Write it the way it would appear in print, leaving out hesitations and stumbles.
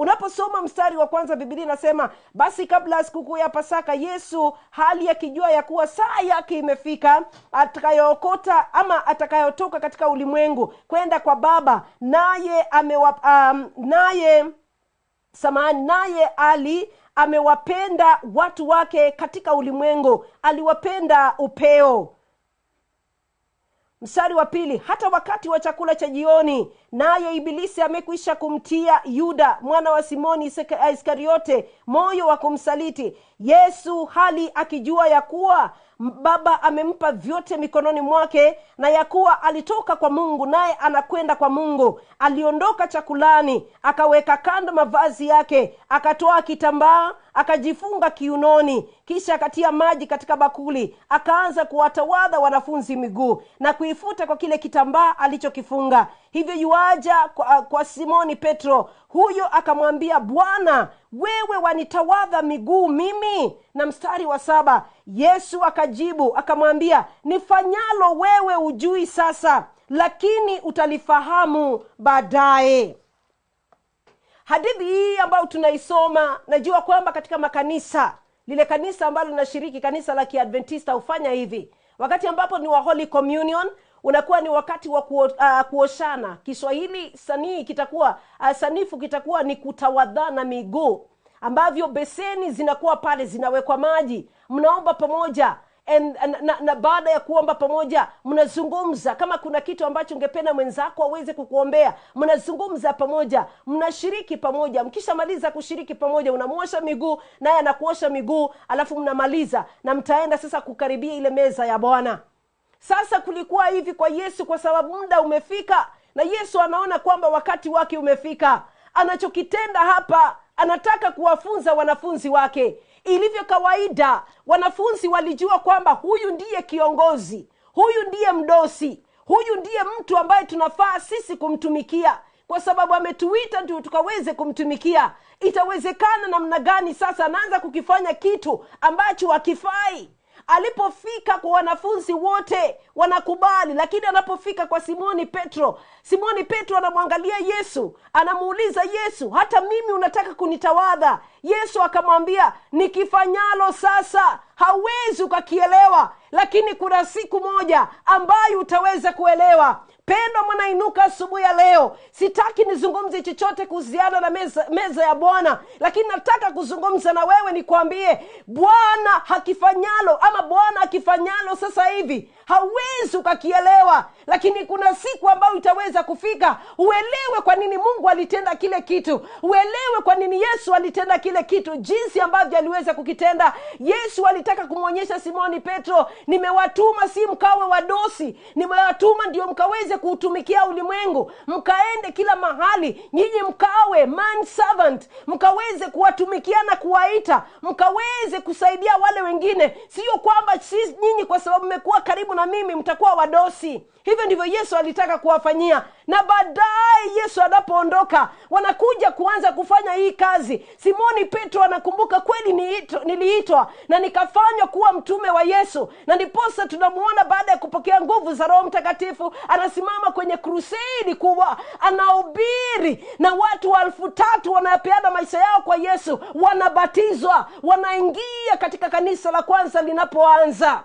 Unaposoma mstari wa kwanza, Biblia inasema, basi kabla ya sikukuu ya Pasaka, Yesu hali akijua ya kuwa saa yake imefika atakayookota ama atakayotoka katika ulimwengu kwenda kwa Baba, naye naye samahani, naye ali amewapenda watu wake katika ulimwengu, aliwapenda upeo. Mstari wa pili, hata wakati wa chakula cha jioni, naye Ibilisi amekwisha kumtia Yuda mwana wa Simoni Iskariote moyo wa kumsaliti. Yesu hali akijua ya kuwa Baba amempa vyote mikononi mwake, na ya kuwa alitoka kwa Mungu naye anakwenda kwa Mungu, aliondoka chakulani, akaweka kando mavazi yake, akatoa kitambaa, akajifunga kiunoni, kisha akatia maji katika bakuli, akaanza kuwatawadha wanafunzi miguu na kuifuta kwa kile kitambaa alichokifunga. Hivyo yuaja kwa Simoni Petro, huyo akamwambia, Bwana, wewe wanitawadha miguu mimi? Na mstari wa 7, Yesu akajibu akamwambia, nifanyalo wewe hujui sasa, lakini utalifahamu baadaye. Hadithi hii ambayo tunaisoma, najua kwamba katika makanisa, lile kanisa ambalo nashiriki, kanisa la Kiadventista, hufanya hivi. Wakati ambapo ni wa Holy Communion, unakuwa ni wakati wa kuoshana. Kiswahili sanii kitakuwa, sanifu kitakuwa ni kutawadhana miguu, ambavyo beseni zinakuwa pale zinawekwa maji, mnaomba pamoja. Na baada ya kuomba pamoja mnazungumza, kama kuna kitu ambacho ungependa mwenzako aweze kukuombea, mnazungumza pamoja, mnashiriki pamoja. Mkishamaliza kushiriki pamoja, unamuosha miguu naye anakuosha miguu, alafu mnamaliza na mtaenda sasa kukaribia ile meza ya Bwana. Sasa kulikuwa hivi kwa Yesu, kwa sababu muda umefika na Yesu anaona kwamba wakati wake umefika. Anachokitenda hapa, anataka kuwafunza wanafunzi wake. Ilivyo kawaida, wanafunzi walijua kwamba huyu ndiye kiongozi, huyu ndiye mdosi, huyu ndiye mtu ambaye tunafaa sisi kumtumikia, kwa sababu ametuita ndio tukaweze kumtumikia. Itawezekana namna gani sasa anaanza kukifanya kitu ambacho hakifai? Alipofika kwa wanafunzi wote wanakubali, lakini anapofika kwa Simoni Petro, Simoni Petro anamwangalia Yesu, anamuuliza Yesu, hata mimi unataka kunitawadha? Yesu akamwambia, nikifanyalo sasa hauwezi ukakielewa, lakini kuna siku moja ambayo utaweza kuelewa. Pendwa mwanainuka asubuhi ya leo, sitaki nizungumze chochote kuhusiana na meza ya Bwana, lakini nataka kuzungumza na wewe nikwambie, Bwana hakifanyalo ama Bwana akifanyalo sasa hivi hauwezi ukakielewa, lakini kuna siku ambayo itaweza kufika uelewe kwa nini Mungu alitenda kile kitu, uelewe kwa nini Yesu alitenda kile kitu, jinsi ambavyo aliweza kukitenda. Yesu alitaka kumwonyesha Simoni Petro, nimewatuma si mkawe wadosi, nimewatuma ndio mkaweze kuutumikia ulimwengu, mkaende kila mahali, nyinyi mkawe man servant, mkaweze kuwatumikia na kuwaita, mkaweze kusaidia wale wengine. Sio kwamba nyinyi kwa sababu mmekuwa karibu na mimi mtakuwa wadosi. Hivyo ndivyo Yesu alitaka kuwafanyia. Na baadaye Yesu anapoondoka, wanakuja kuanza kufanya hii kazi. Simoni Petro anakumbuka, kweli niliitwa na nikafanywa kuwa mtume wa Yesu. Na ndiposa tunamuona baada ya kupokea nguvu za Roho Mtakatifu, anasimama kwenye crusade kubwa, anahubiri, na watu 3,000 wanapeana maisha yao kwa Yesu, wanabatizwa, wanaingia katika kanisa la kwanza linapoanza.